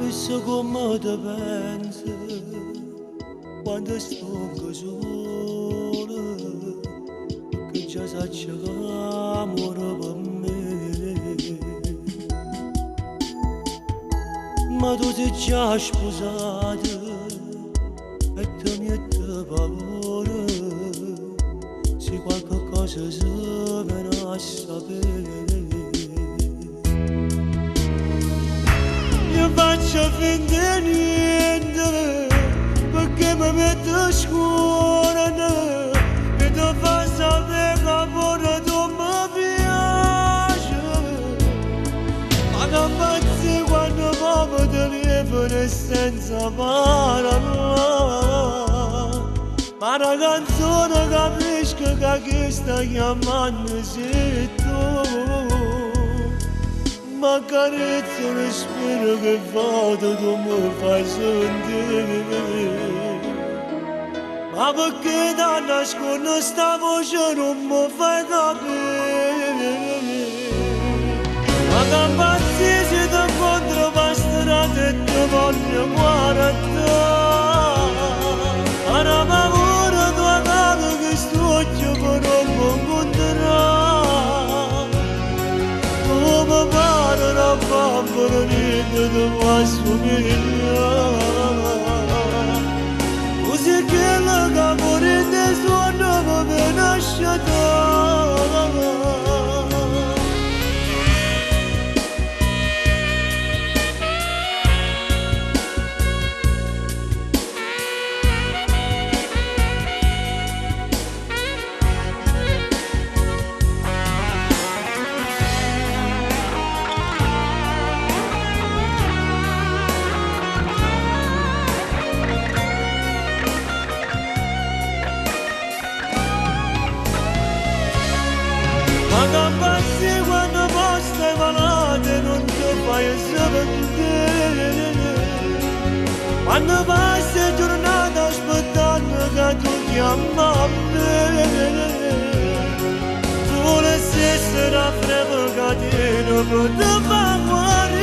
Sapesse come te penso quando stongo solo, che già saccio che muore per me. Ma tu sei già sposata e ti metti paura se qualche cosa si viene a sapere. Io faccio finta di niente perché mi metto scuola e ti fa sapere che pure tu mi piaci. Ma che pazzi quando poi ti liberi senza parola. Ma una canzone capisco che questa chiamando sei tu. Ma carezza respiro che vado tu mi fai sentire. Ma perché da nascondo sta voce non mi fai capire? Ma che impazzisci ti incontro per strada e ti voglio guardare. Ma una paura tua cara che sto per non mi incontrare. Come pare una bambola niente ti può assomigliare. Così che la camorra ti suona come nasce. Ma che passi quando poi stai malata e non ti fai sapere. Quando passa giornata aspettando che tu chiami a me. Tu volessi essere una freva che ti non ti fa guarire.